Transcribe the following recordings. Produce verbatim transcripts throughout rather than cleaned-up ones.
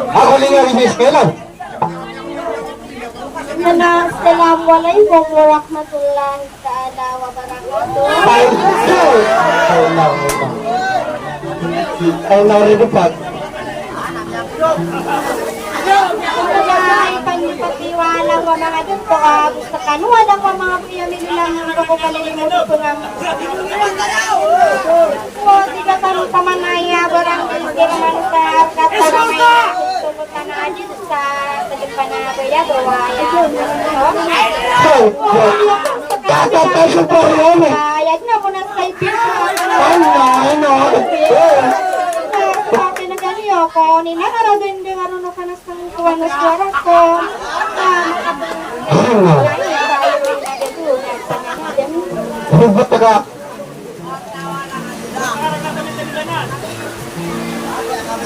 Ako lingari sa eskwela. Assalamualaikum warahmatullahi taala wabarakatuh. Ay, ay, ay, ay, ay, ay, ay, ay, Ay, panipatiwala ko mga dito, ah, gusto ka nung wala ko mga kuya, may ilang ko ko pala yung mga pangam-, ko, di ka pa rin pamanaya, barang di ka naman sa katarang na, gusto ko ka na dito sa, sa depan na baya, bawa ya. Hoy, tatatay sa pariyan eh. Ah, yan na muna sa ipin. Ano, ano? Sa akin na ganyan, ko, nila na rin din, ano, ka na Kuwan na suwara ko. Ano? Hugot ka.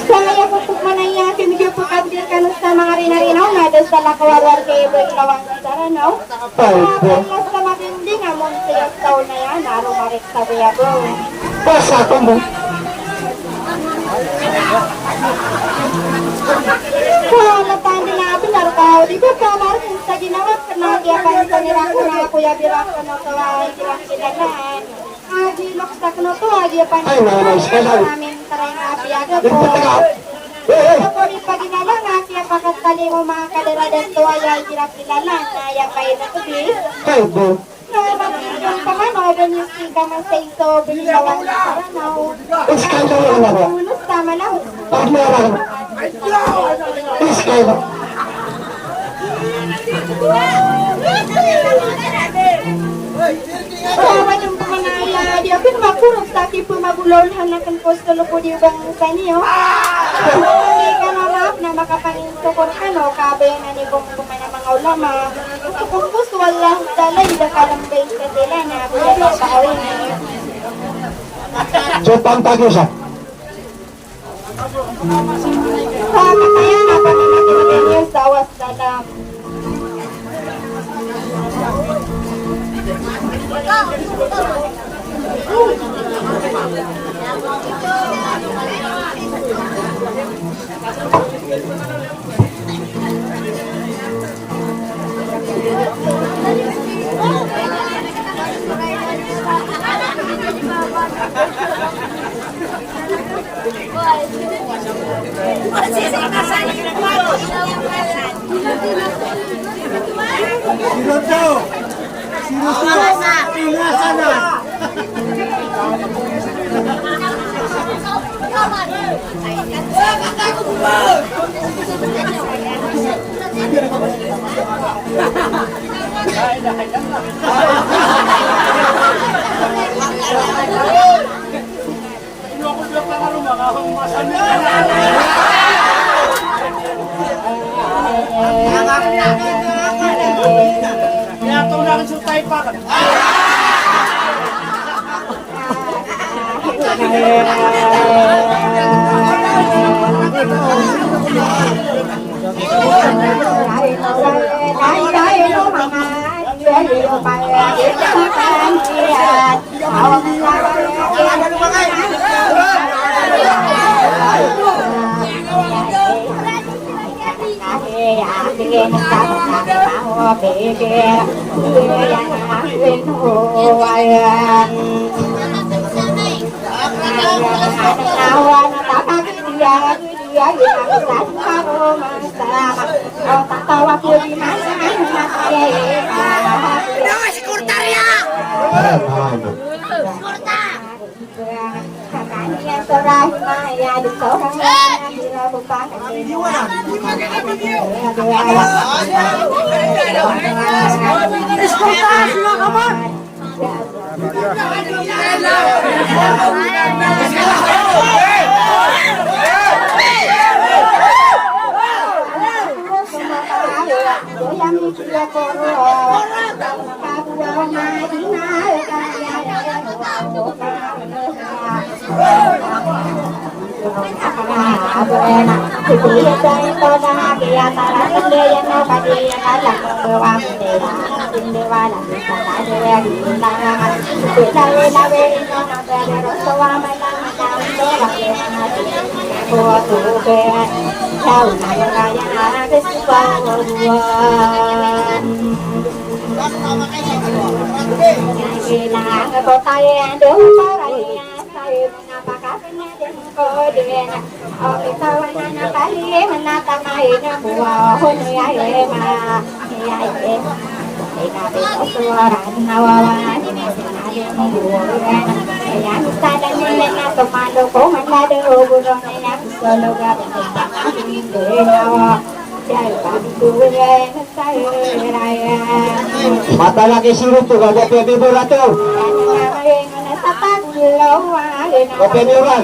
Sa aya ko pagmanaya, kinigyan ko kabdir ka na sa mga rinarinaw na, dahil sa lakaw a warga, iba yung lawang sa saranaw. Ay, po. Mas sa matinding amon sa iyong taon na yan, arumarik sa biyabo. Basa ko mo. Sa matandi na atin, arkaw, di ba, kamar, sa ginawa, na, kaya pa, sa nila, na, kuya, bira, ka na, kawai, bira, kinalaan. Agi loksak no to, agi pan-, ay, nanay, sa amin, taray nga piyaga po. Ito po, di paginala nga, kiyapakatalimo, mga kadaradan to, aya, hirap kilala, na, aya, pa, ito, to, di. Ay, bo. Na, mabigyan pa man, o, ben, yung sika, man, sa ito, ben, yung lawan, sa, ano. Iskay na, wala ba? Unos, tama na. Pag meron. Iskay na. Sa wadon ko manaya, di ako makurog sa akin po magulaw na anak ko sa loob di bang sa niyo. Hindi ka na maaf na makapangintukor ka, no? Kabayan na ni Bong Bong na mga ulama. Gusto kong gusto, Allah Ta'ala, ida ka lang ba yung kadila na, wala na sa awin. So, pantag yun siya. Sa katayan na pamamagitan niyo sa wassalam. Dawa sekretarya. Mataan a ki sirito ka ba piya bibor ato. Ba piya biyoran.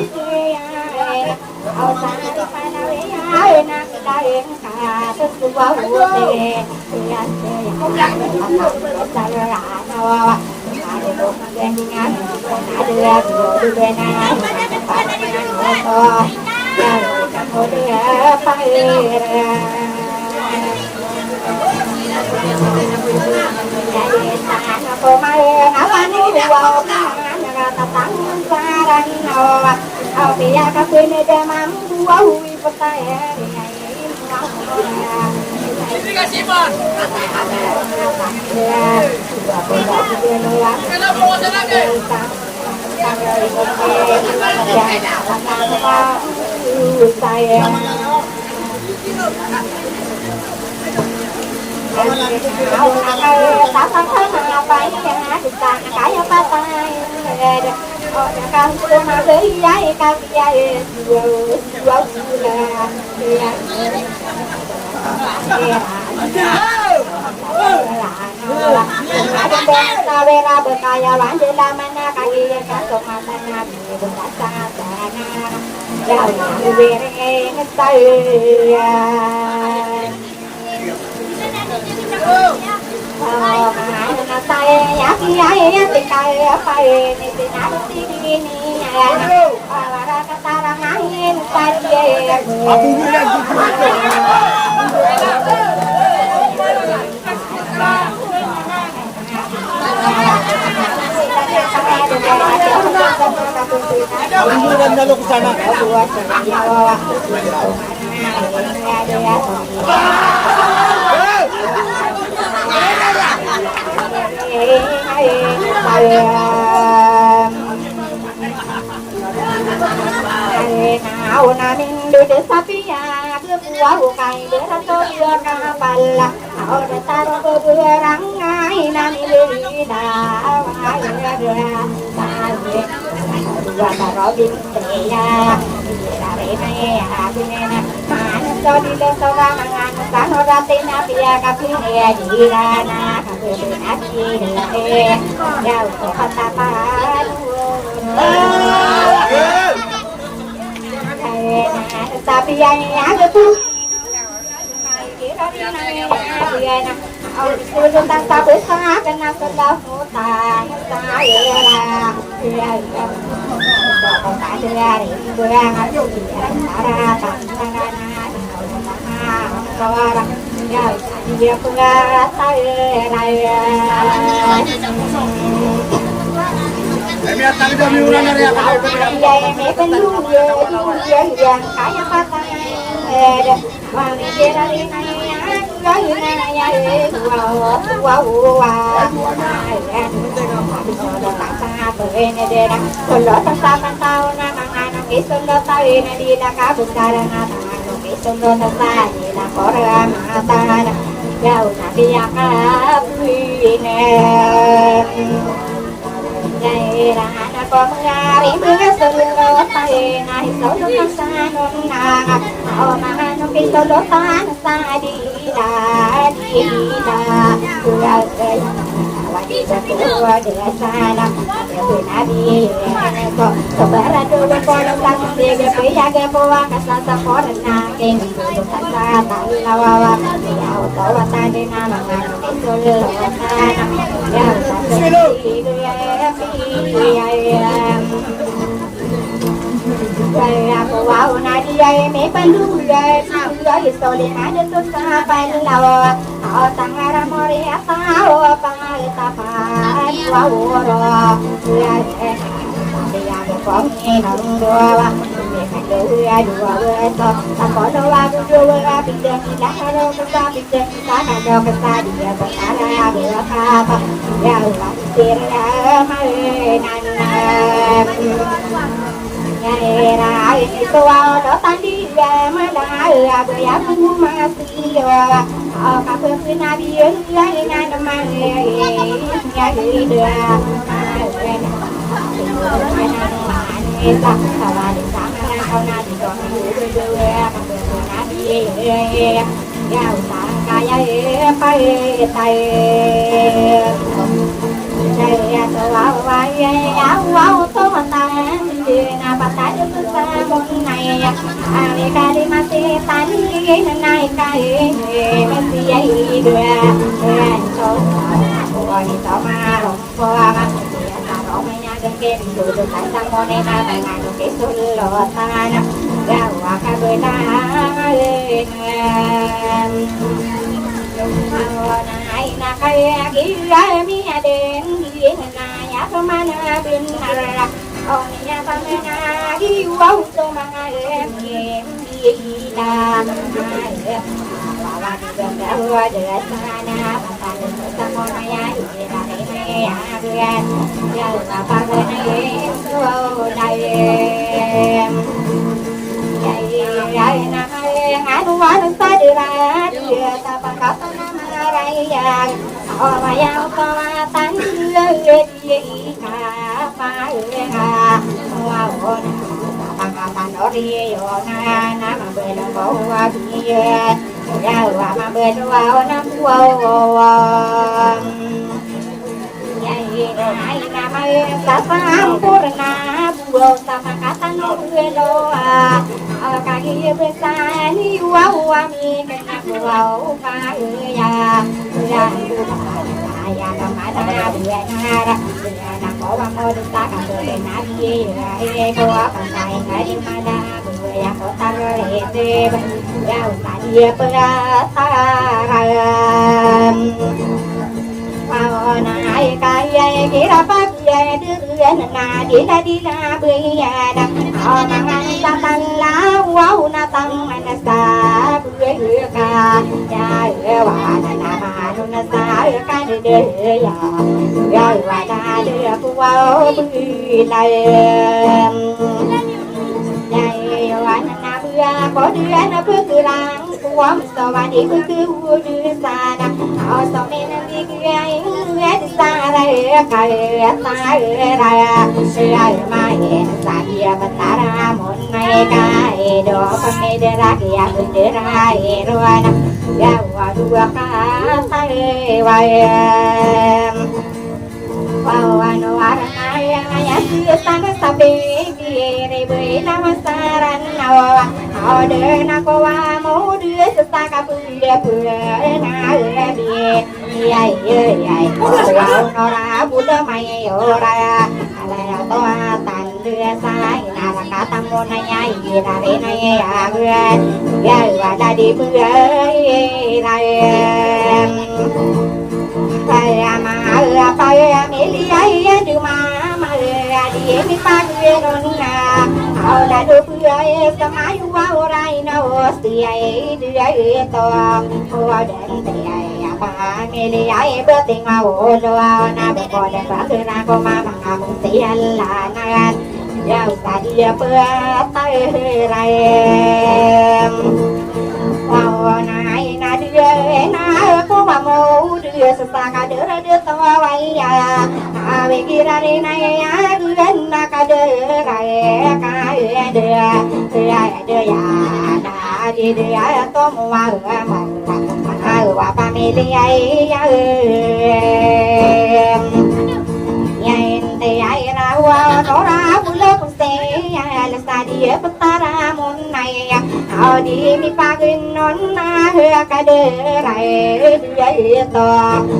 Iya petaramon na iya, o di mipagnon na hekadera ito.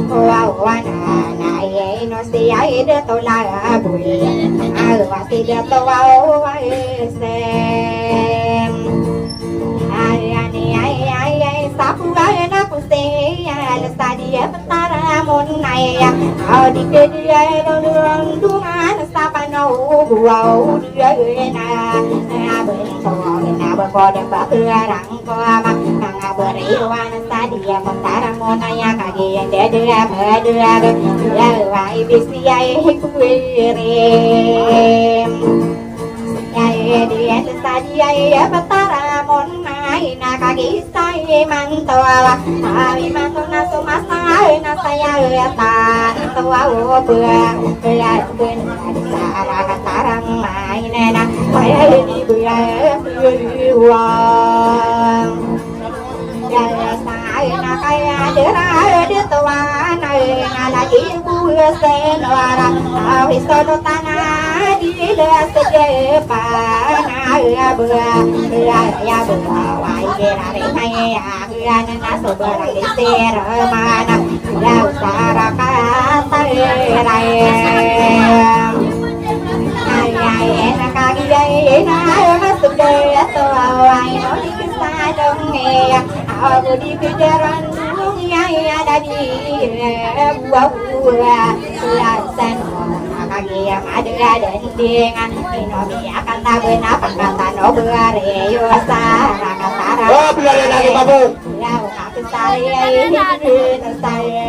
Wawana na iya ino siya ida to laboy. Awa sida to wawa isem. Aya ni aya aya sapuwa na kusiya lesa diya petaramon na iya. O di kediya ino durong dungan sapano buwa o diya na. Abento na bakoda pakarang ko ama. Manga beriwan sa diya petaramon na iya kagiya dede dede dede. Ya wa ibisi ya ihikwiri. Yai diya sa diya iya petaramon na ina kagisa imanto awa. Awi manto na sumasa na saya ta. Ito awo bua. Bua bua na sa ara katarang main na. Saya ini bua bua. Dala sa na kaya dera de tuan na lagi bua senora. Awi solo tana di da sedepa na ya bua ya ya bua wai dera re mai ya ya na na sobra de sera mana ya usara kata rai. Ay ay na kagi ay na masuk de to ay no di kesadong ya. Ago di kejaran dunia ya dadi buah buah lasan kagi yang ada dan dengan ino biya kata bena pangkatan obare yo sara katara. Oh, bila ada lagi mabuk. Ya kata saya ini saya.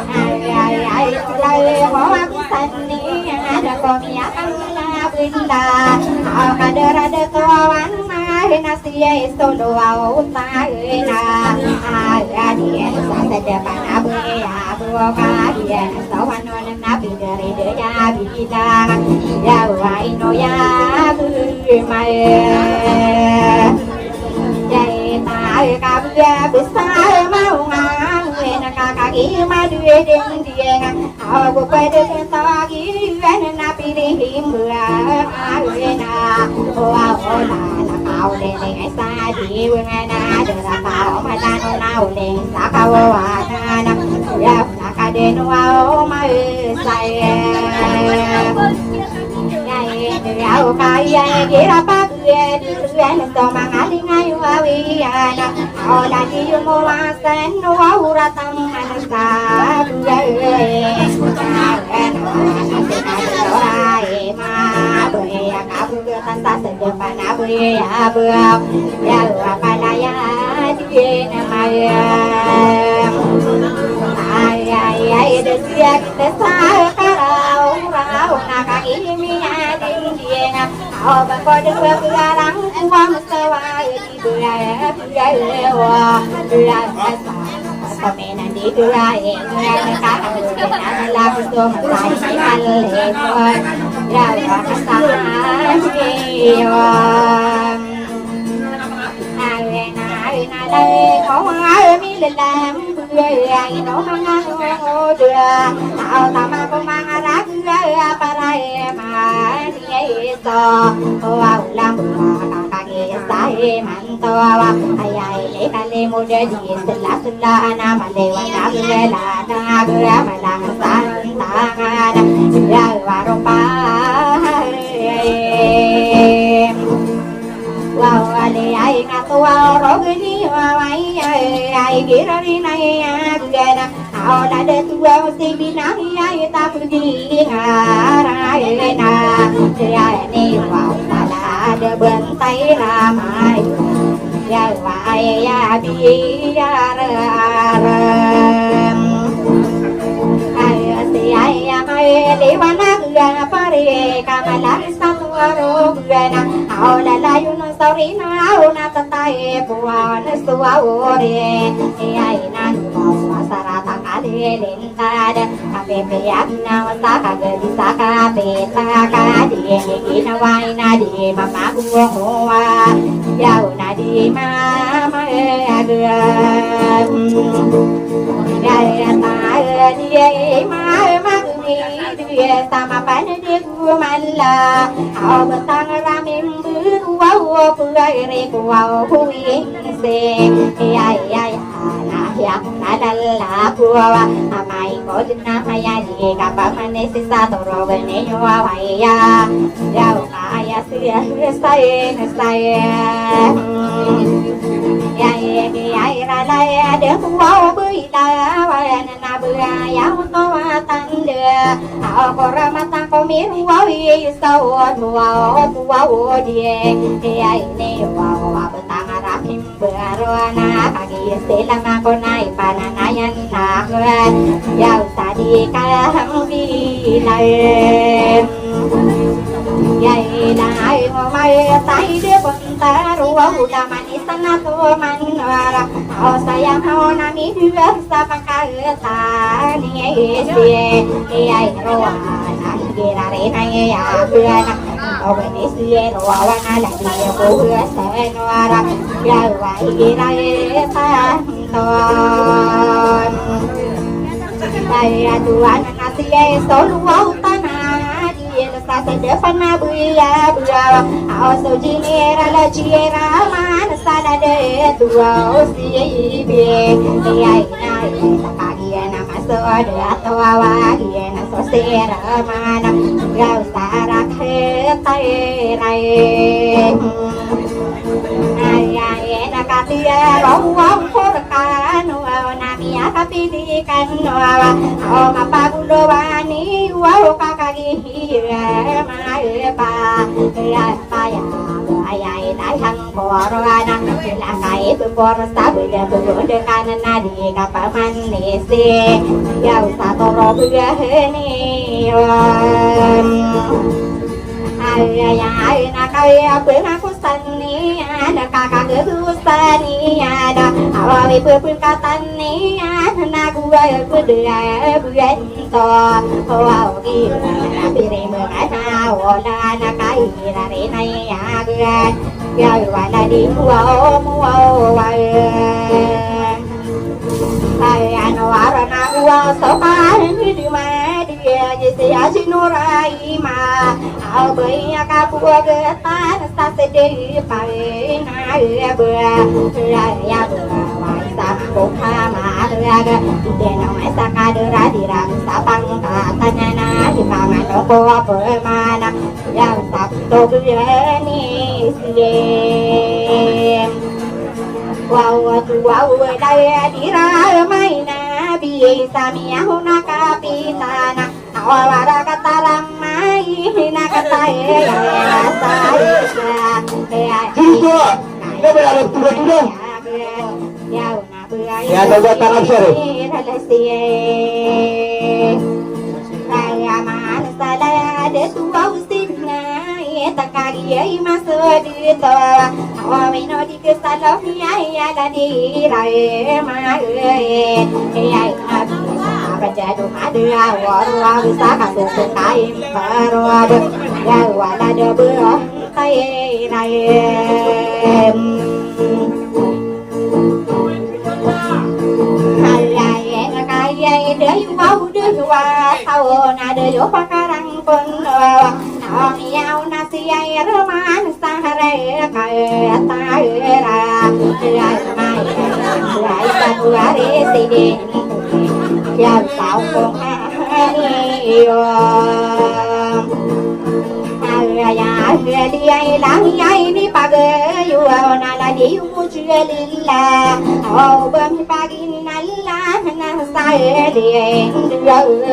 Ay ay ay selalu mau aku sandi ada komi akan benda. Kadara de kawan mah nasiya isto doa utay na. Agadi sa sedepan abu ya abu kagi ya sawan non nabi dari de ya bilang. Ya wa ino ya abu mai. Jai ta kabu ya besar mau ngawin kakagi madu ding ding. Ago pwede tagi na pilihin ba awena. Wa ola na kaulene sa di wena dara kaumatan na uli sa kawawanan. Ya na kaden wa o maesaya. Ya ini ya o kaya gira pag ya di tuan to mangaling ayo awiyan. Ola di yumo wasan wa uratan. Tawa, ayay, leka limo da di sela-sela na maliwan na gela na gela malang santangan. Ya waropa. Wa wali ay katuwa orogeni wa wai ay ay girari na ya gela. Aw lada tuwa o si binahi ay tapudi ngaraena. Siyani wa lada bantay ramay. Ya wa ay ya biyar aram. Ay si ay ya may liwanag ya pare kamalang sa tuwa rogena. Aw lalayon o sawrina aw na tatay puwa na suwa ori. Ay na lumaw sa sarata kalilin. Kada kapipiyag na wata kagadi sa kapita kadi ginawa na di mapaguwa. Yaw na di mamagam. Gaya tayo di mamagam. Iya, sama panadi ko mala. Aw, btang rami mburu, aw, pwari ko, aw, huwi se. Iya, iya, iya, na, iya, na, lala ko, aw, amay ko dn a maya di kapamani sii sa torog niyo, aw, iya. Yaw, kaya siya, saya, saya. Iya, iya, iya, rala, iya, de ko, aw, bida, aw, na baya oto a tanda, aw, kora mata ko miruwawi sa oto a oto a odi, iya ini waw a btang a rakim baro na kagi sila mako na ipananayan na kwan, yaw sa di ka hambila. Iya ini ay mo may taide ko taro a ulaman Sana to manwara, o saya mo na mi dua sa pangkatani isi. Iya, rowa na girare na iya bana. O bani si rowa na la di ko sa nwara. Ya wa girare ta ton. Saya tuan na siya solo wa utana. Sa sede pana buya buya, aw so jinera la jira man sa la de tuwa o si ibe. Iya ina ina kagiya na maso de atawa wagiya na so sera mana. Gaw sara ketaira e. Aya ina katiya rawa korkan wa na miya kapili kan wa. Aw mapagulo wani wa o kakagi Iya, maya pa, iya, maya, maya, ina yang korona, ila kai bukor sa beda beda kanan na di kapamanisi. Ya, usa toro beda heni, wan. Ay, ay, ay, na kai apa na kusani, ada kakak kusani, ada awa mi pepekatan ni, ada na gua beda, beda. To, wa o gi, na piri mengana, ola na kai, na ri na iya, gan. Ya, wala di, wa o, wa o, wa e. Ay, ano, ara na, wa so, ka, ni di ma di, ya, ji, si, ya, si, no, ra, i, ma. Aw baya ka buwa getan sa sede pawina ya buwa. Ya buwa sa buka maraga. Ide na masa kadera dira sa pangkatanya na di pangano ko pemana. Ya sa to biyani siye. Waw waw waw daya dira maina biye samiya huna kapitana. Awa wara kataramai na katae ya sa ya. Juga. Ini berada tiba-tiba. Ya, coba tangan share. Kaya man sa daya de tuwa usin na, iya takagi ya imaso dito. Awa mino di Salom iya iya dadi rai ma iya iya abjadu madu awor wa bisa kasusu kain paruab ya wala de belo kai rai. Kaya iya kaya iya de wa ude wa sawo na de yo pakarang pun wa na miyaw na siya iya roman Sahara kaya tahira ya mai ya sa kuwari sidin ya sa kong ani yo. Ay ay ay di ay lang ay ni pagayo na la di mo siya lila. O ba mi pagin na la na sa di ay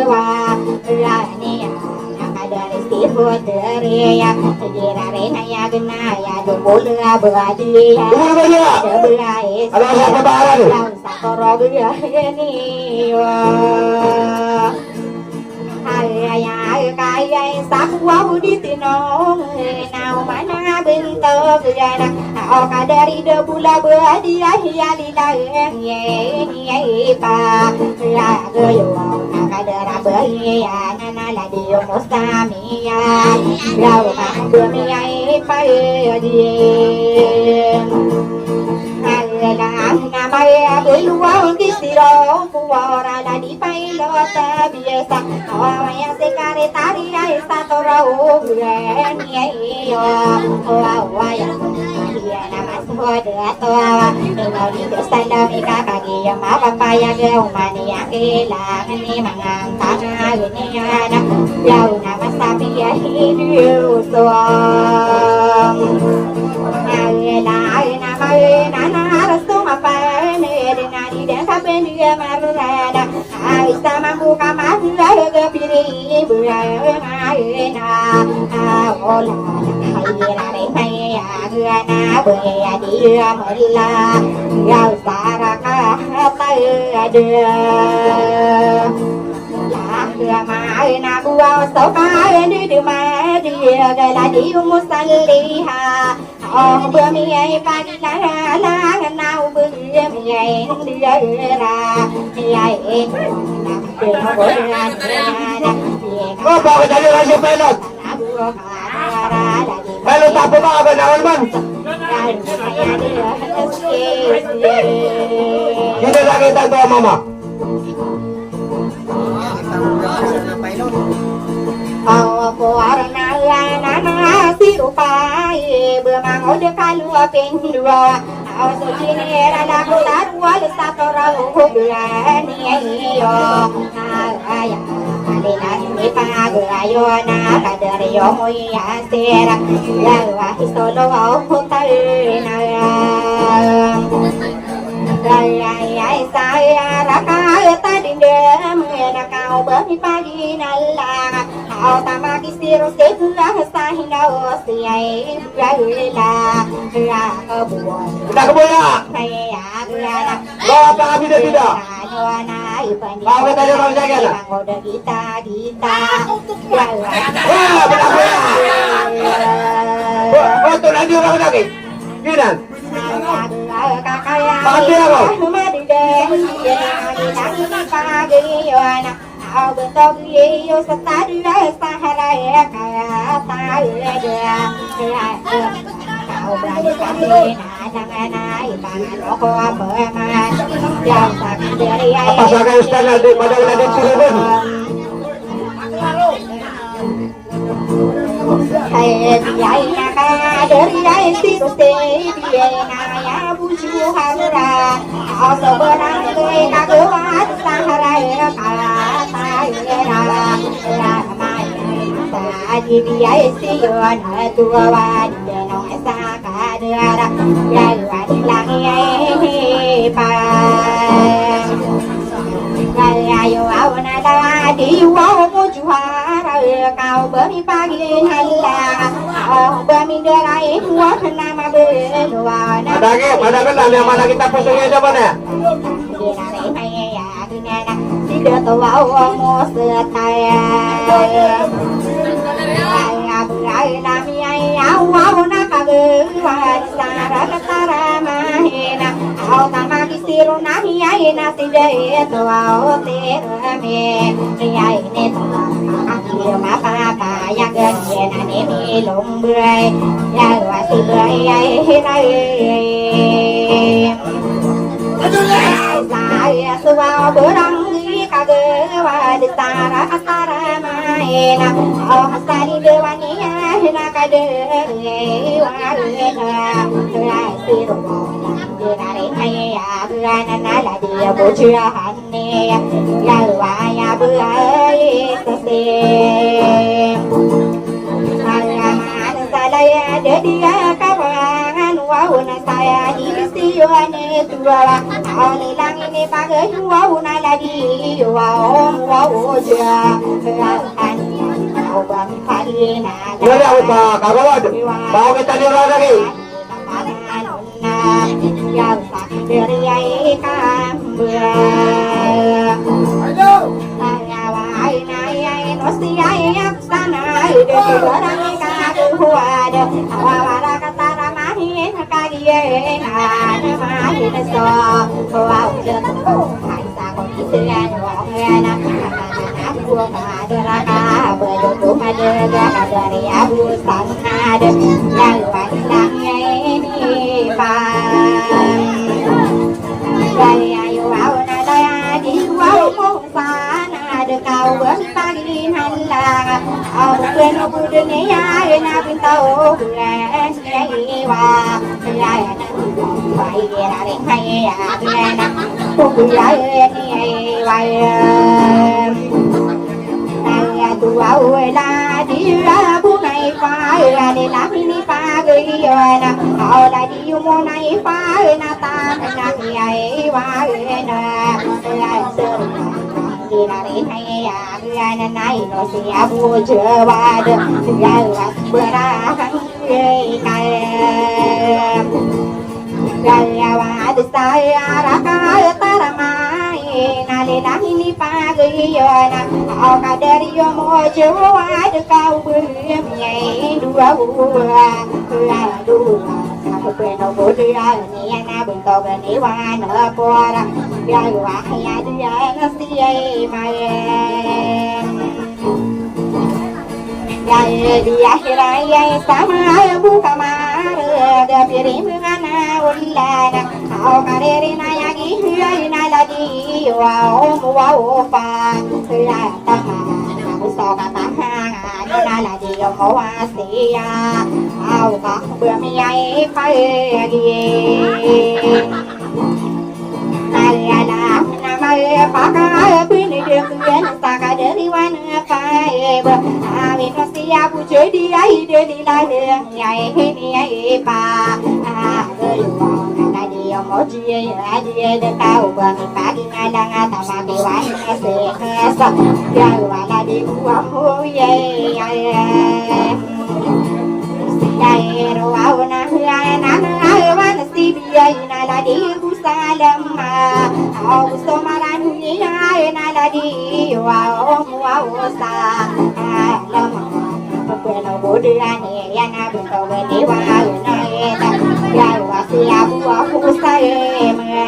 wa ya ni ya. Nakadari si Putri ya, gira rin aya gna ya, dumbul ya, badi ya. Dumbul ba niya? Sebelah is. Ano sa kabaran? Lang sa korog ya, ini ya. Ay, ay, ay, kaya sa kuwa di tinong, na umana bintog ya na. O kadari de bula badi ya, ya, lila, ya, ya, pa. Ya, goyo, nakadara baya na. Naladiyo mo sa miya, law ka dumiya ipayadi. Ay, Ang na maya buluwa ang kisiro, kuwara na di pa ilo tabiyasa. Awa maya sekretary ay sa toro ugan iyo. Awa ya iya na mas hoda to awa. Ino di dosa na mi kakagi ya mapapayag ya umani ya kailangan ni mga tanga ini ya na. Yaw na masabi ya hindi usong. Ay na ay na may na na aras tumapay na di na di den sa pendi ya marurada. Ay sa mambu ka mahula ya gapiri buhay na ay na. Awola na ay na rin may agana buhay ya di ya marila. Yaw sa raka hatay ada. Lahat na maay na buwaw sa kain di di madi galadi umusalliha. Oh, bamiyay paglalang na ubamiyay nung diyara. Miyay na. Oh, bakit dali lang siya, pilot? Pilot, tapo ba? Aba, naman man. Hindi na kita to, mama. Aw ko arna ya na na sirupai bemangod kalu apin dua. Aw so jinera lagu tarwal satora uhugan iyo. Aya alilan ni pagayo na kadari yo muya sera. Yawa hisolo wa uhutai na. Gayay saya raka tadindem na kaw bami paginalang. Aw tamakisiro sebulah sahina o siyay gagila. Kita kebuya. Saya gila. Bawa pa kami dah tidak. Bawa kita dia orang jaga lah. Kita kita. Wah, benar. Wah, betul lagi orang lagi. Gila. Pati ako. Apa sa kayo sa lagi, padahal lagi turun. Hay biyay na ka, dari ay sino se, biyay na ya buju hamra. Aw sobrang kay kagawa sa haray ka, sa ira. Ramay sa di biyay siyo na tuwa, di nong sa kadara. Yalwa di lang yay pa. Gaya yo aw na la di wa mo juhara ka o bami pagin hala. O bami darai wa na mabelo wa na. Madagi, madagi na, niya malagi tapos ang iya ba na? Di na rin maya ya di na na. Di da to wa o mo sa taya. Ay abu ay na mi ay aw wa na kagawa. Sara ka tara mahina. Aw tamagi siro na hiyay na si Jay to aw tirami. Hiyay nito ang iyo mapapayag na nimilombay. Yawa si Jay ay hiray. Saya suwa barang ikagawa di tara ka tara mahina. Aw sari dewa niya hina kadari wa hina. Siro Wala ako pa, kagawad. Bako kita ni Rara, eh. Wan pagin hala, aw kano ko doniya na bintaw ko iwa. Gaya wad saya raka taramay na lilang ini pagayon. Aw kadari yo mo jawad ka ubem yay dua dua dua. Kapeno bodia niyan a bentog niwan pora. Gaya wahya dia nasi ay mayan. Yay di akhira yay sama buka mare da pirim ngana ulana. Aw karere na yagi yay na ladi wa om wa opa. La tama na gusto ka pahanga na ladi om wa siya. Aw ka bami yay pagi. Nalala na mapaka pinidim yan sa kadariwan. Five. Amin o siya bujodi ay deni lalim yay hini yay pa. Amin o moji yay adi yay dekaw bami pagi ngalang atama kiwan ese esa. Yay wala di buwa ho yay yay. Yay ruwa ho na yay na na yay wan si biyay na ladi. Salama, aw gusto maranu niya na ladi wa om wa osa. Alama, pepelo bodian iya na bento bedi wa na ita. Ya wa siya buwa kusa eme.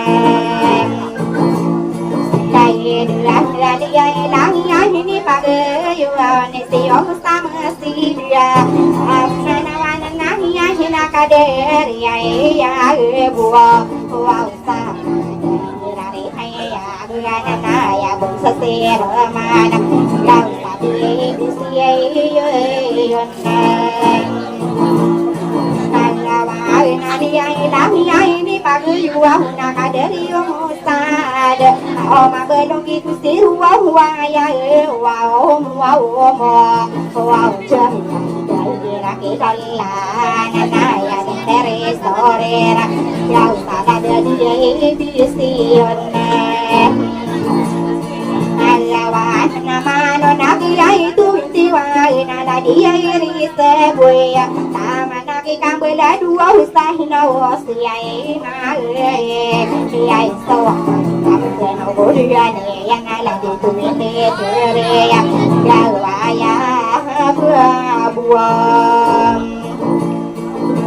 Dai dila dila diya ilang ya hini pagayo ni siyo sama siya. Amana wana na hiya hina kaderi ya iya buwa. Wa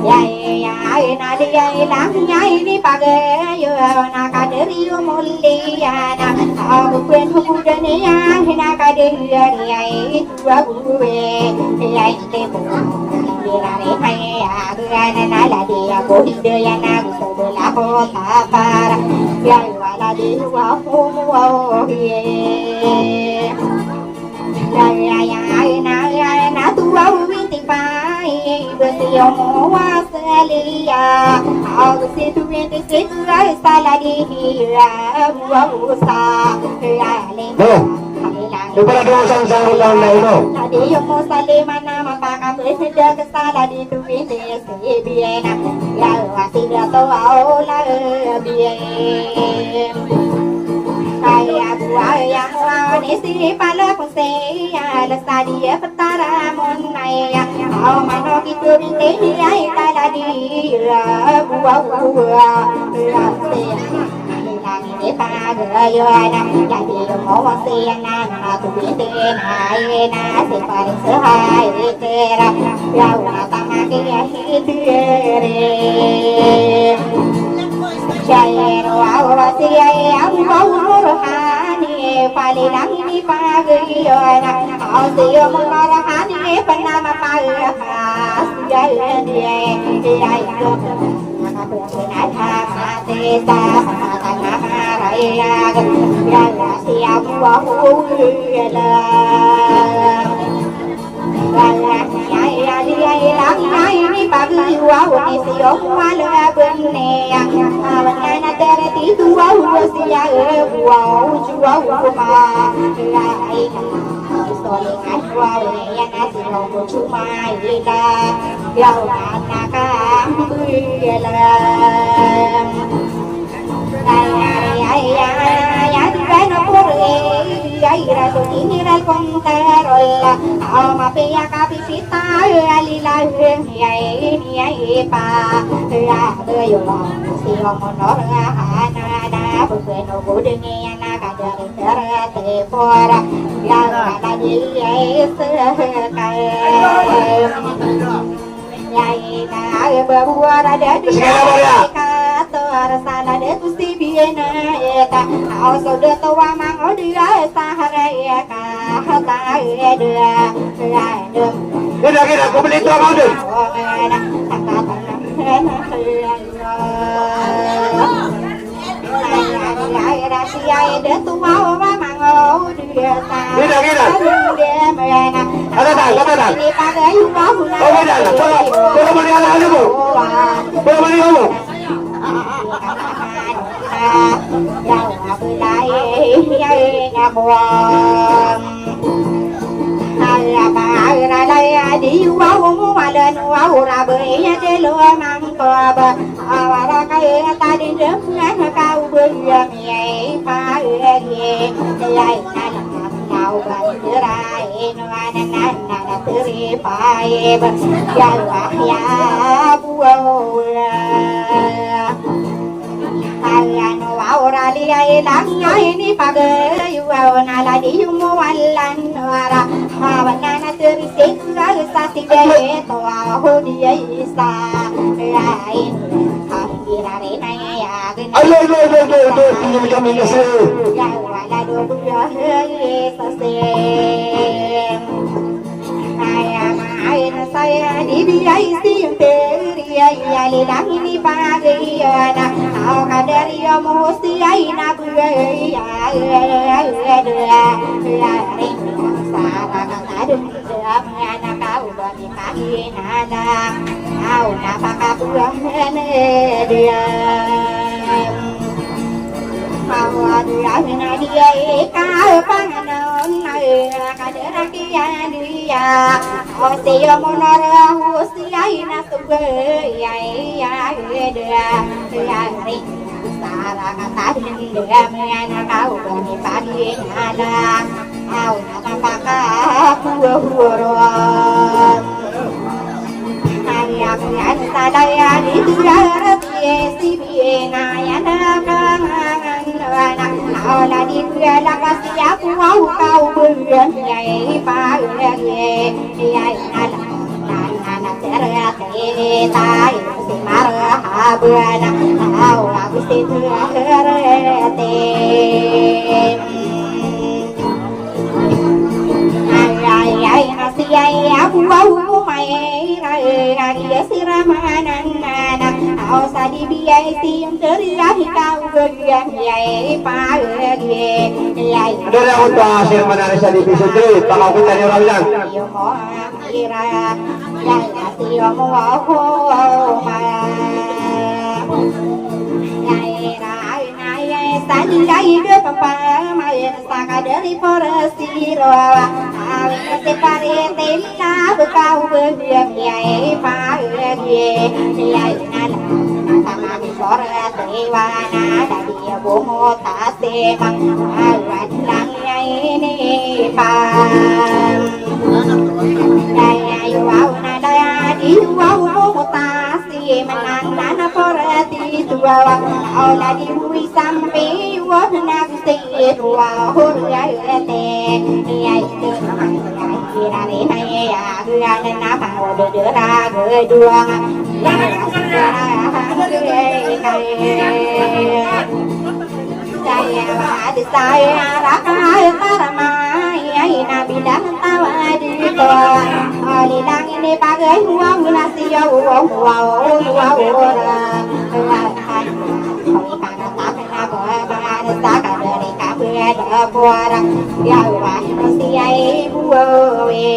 Yay, yay, na di yay lang yay ni pagayo na kadari o muliya na. Aw bukun hukudan yay na kadari yay dua buwe. Yay, tipu. Dirari hay agan na ladi ako hidaya na gusto bela ko tapara. Yay, wala di wa humuwa o hiye. Yay, yay, yay, na, yay, na, tuwa, winti, pai, besi, omo, wa, saliya. Aw, besi, tuwinti, situ, ay, saladi, hiya, buwa, usa, ya, lima. Bo, ipara do sang sang ulang na ino. Ladi, omo, salima, na, mapakam, besi, daga, saladi, tuwinti, Ibiyena, ya wasi da to aula biye. Kaya buwa ya muwa ni si pala kuseya, lestadiya petara munaya. Aw mano kitu binti ya italadi, ya buwa buwa, ya se. Ipagayo na, dadi mo wasi na, matu binti na, ina si paris hai tera, ya una tamaki ya hitiri. Jairo awa si ya ya mo rohani, palilang ni pagayo na, aw si yo mo rohani, penama pagas, ya ya ya ya. Sige na, Maria. Ina, ina, kompleto a mawdod. Ina, ina. Kata, kata, kata. O, ina, ina. Pura, pura mali ala, ala mo. Pura mali ala mo. Alo, alo, alo, alo, alo, tingin kami kasi. Dari ako to a sir manari sa division three, pakaw kita ni Ramilan. Sa kadari ka bala bora, ya Allah, siyai buawi.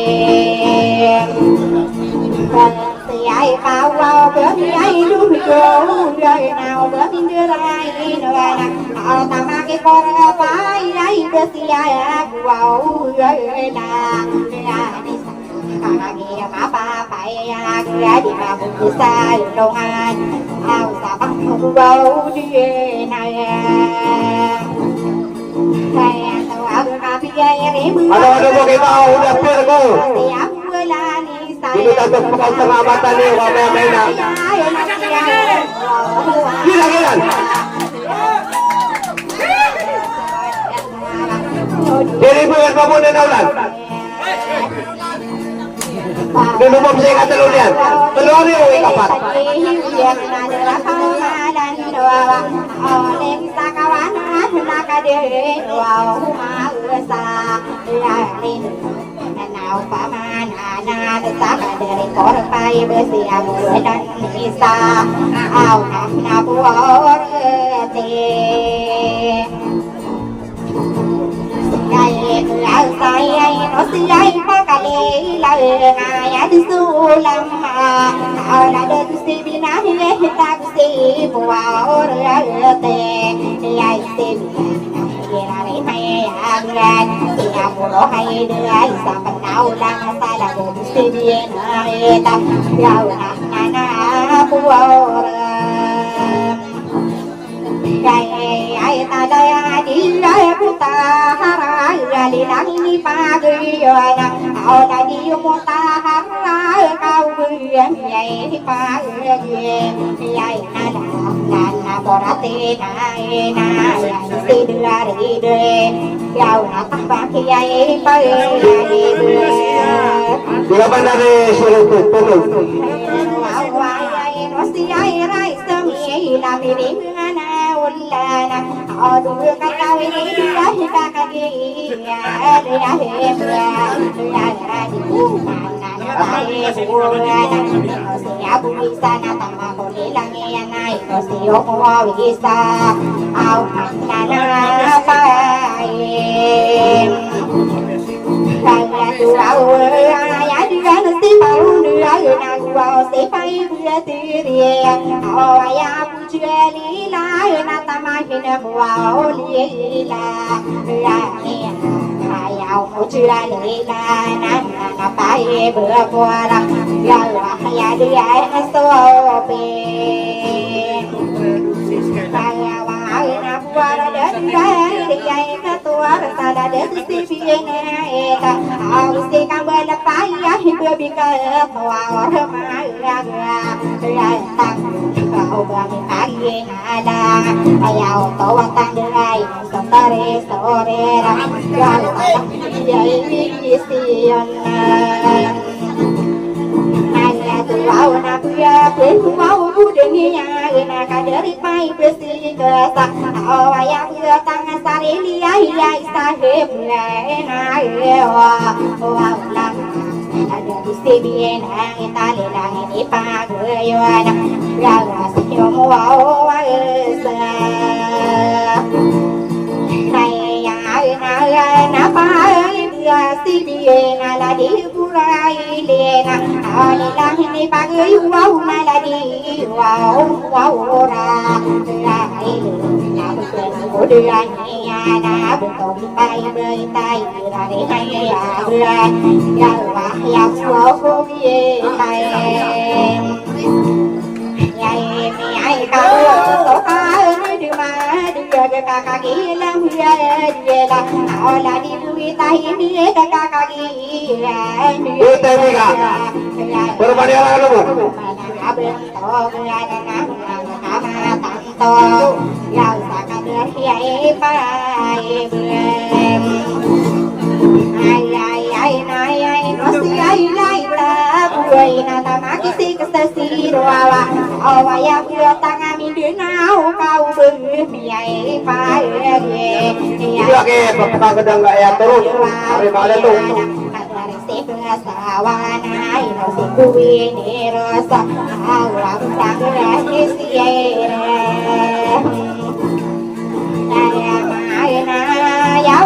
Siyai kawaw, siyai dugo, siyai naw, siyai ndarain, wana, aw tamaki kora pai, siyai buawi, na, ya, Kami mapapaya, di mabugsa ilongan. Aw sa pangkubaw di na. Kaya tawag kami ay ribu. Ano, ano mo kita, udah fair ko. Kaya wala ni saya. Dito tayo sa pagkakamatan niyo, mamaya-maya na. Kaya, kaya. Gila, gila. Diri mo yan, mabunin na ulan. Nilumab sa ikatlo niyan. Tlo niyo, ikapat. Siyai, siyai, siyai, no siyai pakalilaw, ngaya di sulam, aw na do si binahi, tak si buwa orate, siyai si binahi, girari may agad, siya puro hay di ay sa panaw lang sa lago di si binahi, tak yaw na na na buwa orate. Kay ay talaya di ay buta hara, ya linang ini pagiyona, aw na di mutahara, kaw biyang yay pagi, yay nala, nala borati na ina, ya sidari de, yaw na tapaki yay pagi, yay de. Di ka ba nari surutu, tulog? Aw, ay, ay, no siyay ray sami, ila miring. Jalila, ya, ya, ayaw mo jalila, na, na, na, paye, bapora, ya, wa, ya, di, ay, asobe. Kaya, wa, ay, na, buwara, da, di, ay, di, ay, katuwar, sa, da, da, si, si, biye, na, e, ta, aw, si, kambala, paye, ay, babi, ka, wa, ora, ma, ya, ya, ya, ta, ka, o, ba, mi, paye, na, Ala, ayaw tawatan dai, sotare, sorera, yalta, yai, isiyon. Aya tuwaw na kuya, kuwaw budeniya, ina kadari pai besi kesa, aw aya kuya tanga sarili, ay, ay, sahib, ina, ay, wa, wa, lang. Ada di sibiyen ang itali langit ipagayon, lawas yung wawas. Kaya na, na, na, pa, di sibiyen ala di buraylin, ali langit ipagayon ala di, wow, wow, ra. Ay, na, kudiyan iya na, buto, bay, bay, tay. Buta ini, Kak. Berapa dia lalu, Bu? Taw, yaw sa kadar iyai paibem. Ay, ay, ay, na, ay, ay, no siyai lay ta, buway na tamakisik sa sirawa. Awa ya biyotang a Mindanao, kaw bem iyai paibem. Iyai. Iyai, pagpagdang ka iyai turun. Ari, bala to. Kadar Sibasa wana ino si kuwini rasa, awa butang rasi siyai re. Kaya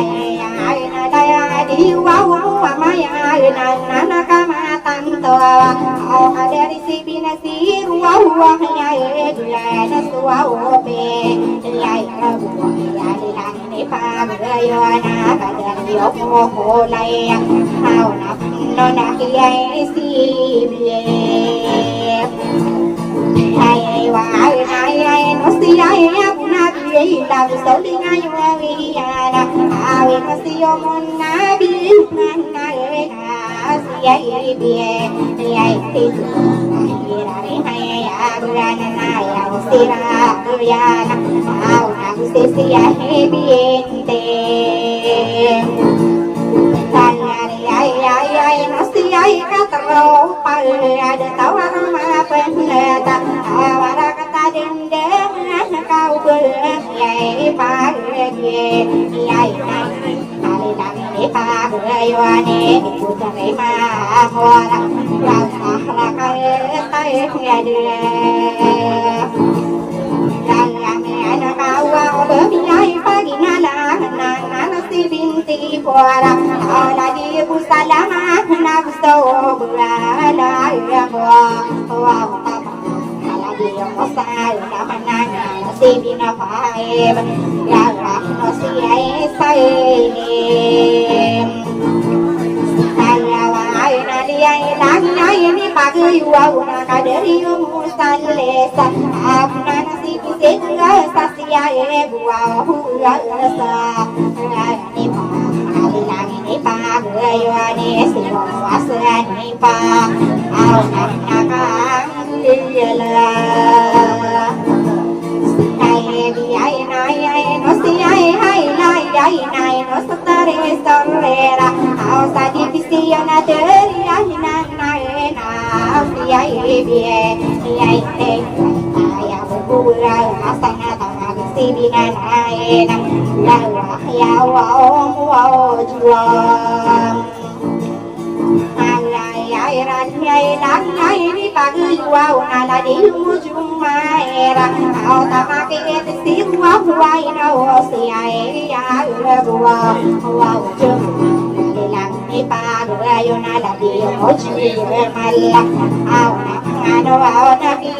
Aya, aya, aya, na daya di waw, waw, amay, aya, na, na, na, kamatanto, waw, waw, kadari si binasi, waw, waw, aya, aya, na, suwaw, pe, aya, aya, aya, aya, ipagayon a kadari o kolay, aw na pno na kiyai sibi. Ay, ay, wa, ay, ay, ay, no si, ay, ay, na biyai labi so lingay wa wiyana. Awi no si yomon na bi na na na si ay bi ay ti. Ay, ay, ay, ay, ay, ay, aw na sisiyahibinte. Tanyari ay, ay, ay, no si ay katro pa, ada tawar ma penleta, awara kata dende, kaw be, ay, pa, ay, ay, ay. Alilang ipagayon i puta kay Mamor, waw, ahlak a tayo yadila. Lalamin a kawa o bebiyay paginalang na, na, na si binti pora. Ala di bu salama na gusto bala ya ko. Waw, tapa. Ala di o sa ila manana si binapaib. Lala no si ay sa ilim. Kaya wa ay na di ay lang ay ni pagayon a kadari o musalesa. Apna na si kisik sa si ay buwa o sa. Ay ni pa, ay lang ni pa, gayo ni si o sa ni pa. Aw na na ka, ay la. Ay, ay, ay, ay, no si ay, ay, ay, ay, ay, no sa tari sorera. Aw sa di pisiyo na teri, ay, na, na, na, aw si ay, bi, ay, ay, ay, ay, aw, bu, bu, aw, asa na tama, bi, si, bi, na, na, na, na, wa, ya, wa, om, wa, o, ju, wa. Ay, ay, ay, ran, ay, lang, ay, ni pagluwaw na la di mo jumaera. Aw, tamakit si buwa, buwa, ina, o, si, ay, ay, buwa, buwa, jum. Lang, ni pagluwaw na la di mo jumala. Aw, na, ano, aw, na, bi.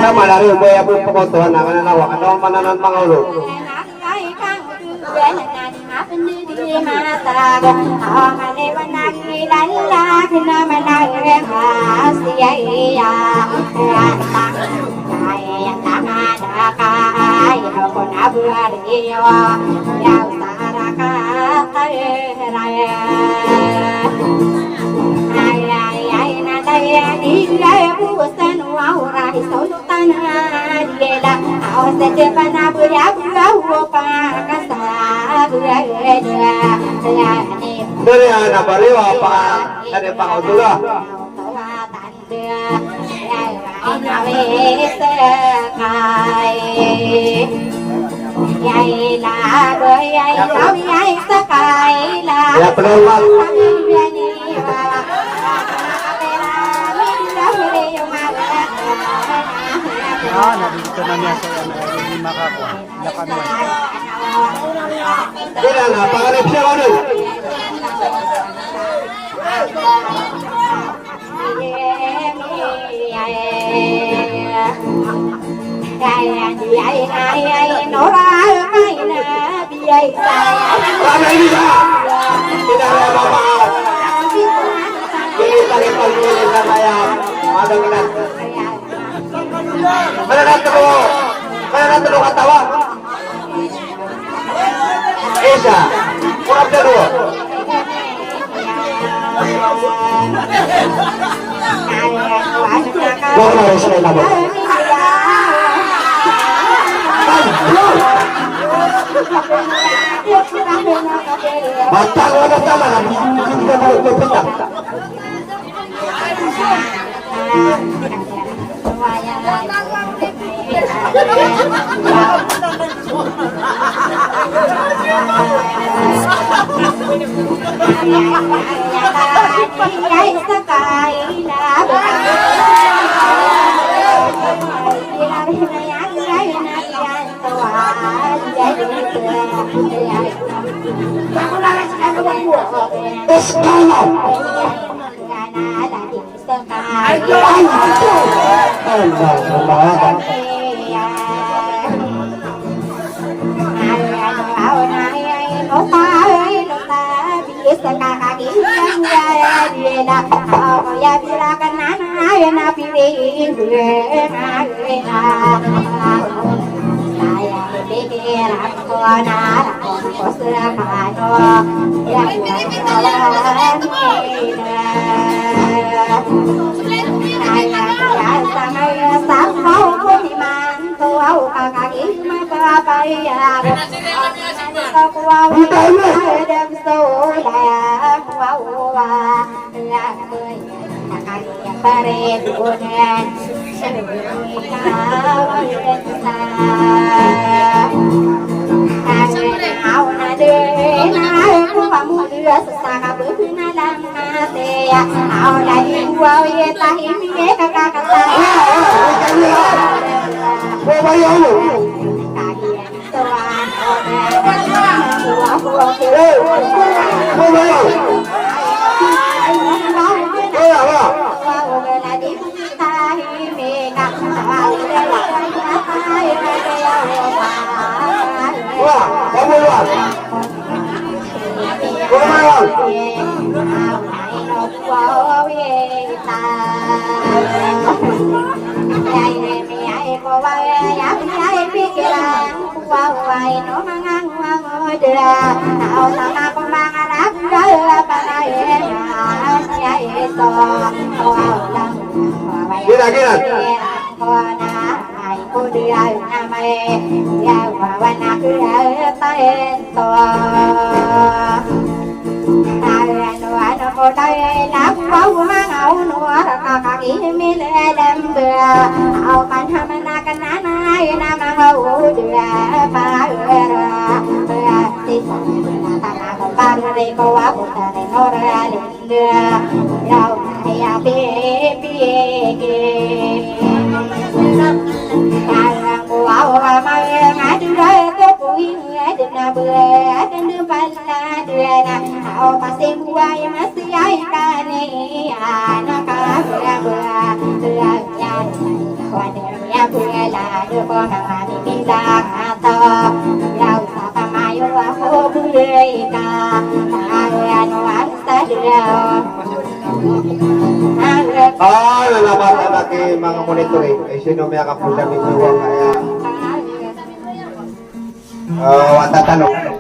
Na malari o baya bo pkotowan a mananawa, ano mananan mangawlo. Dari anak baliwa pa, dari pangudura. Ya, penuh. Ah, nandito na niya sa, ano, lima ka, kuwan. Lima ka. Kailangan, pangalip siya, ano? Mana na tlo, mana na tlo katawa? Isa. Kurang sa duwa. Wala, isa na ba? Ay, bro! Bata ko na tama na. Hindi ka ba ito pita? Gina, gina. Ah, lalapat anak i manga monitor, eh. Eh, sino miyakaposa ni Jowa kaya? Ah, wata tano.